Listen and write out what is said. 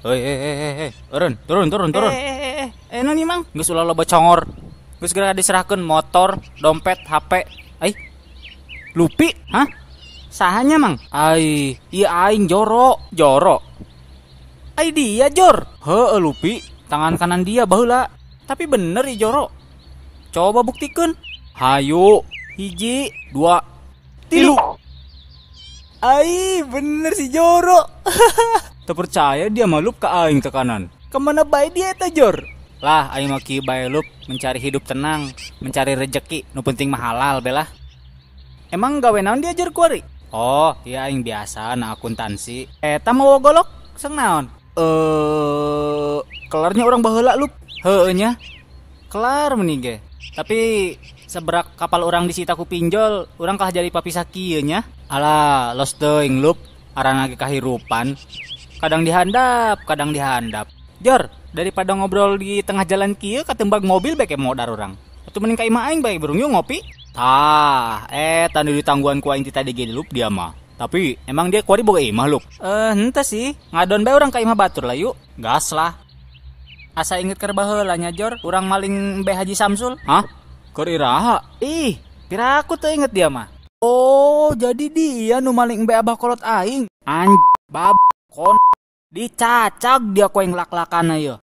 Hei, hei, hei, hei, eureun, turun, turun, turun. Naon ieu, Mang? Geus ulah loba congor. Geus geura diserahkeun motor, dompet, HP. Ai. Lupi, hah? Sahanya, Mang? Ai, ieu aing Joro, Joro. Ai dia, Jor. Heueuh, Lupi, tangan kanan dia baheula. Tapi bener ieu Joro. Coba buktikeun. Hayu, 1, 2, 3. Ai, bener si Joro. Terpercaya dia malup ke aing tekanan. Kemana bae dia eta, Jor? Lah, aing mah kieu bae lup, mencari hidup tenang, mencari rejeki, nu penting mah halal belah. Emang gawe naon dia, Jor, kuari? Oh, iya aing biasa na akuntansi. Eta mawa golok seng naon? Kelarnya orang baheula lup. Heueuh nya. Kelar meni ge. Tapi seberak kapal orang disita ku pinjol, urang kalah jadi papisah kieu nya. Alah, los teuing lup, arana ge kahirupan. Kadang dihandap, kadang dihandap. Jor, daripada ngobrol di tengah jalan kieu katembak mobil bae modar urang. Atuh mending ka imah aing bae burung yuk ngopi. Tah, eta nu ditangguhan ku aing ti tadi ge lup dia mah. Tapi emang dia kuari boga imah lup? Henteu sih, ngadon bae urang ka imah batur lah yuk. Gas lah. Asa inget keur baheula nya, Jor, urang maling bae Haji Samsul. Hah? Keur iraha? Ih, piraku teu inget dia mah. Oh, jadi dia nu maling bae abah kolot aing. Anj, bab, kon, dicacag dia ku aing lak-lakana ieu.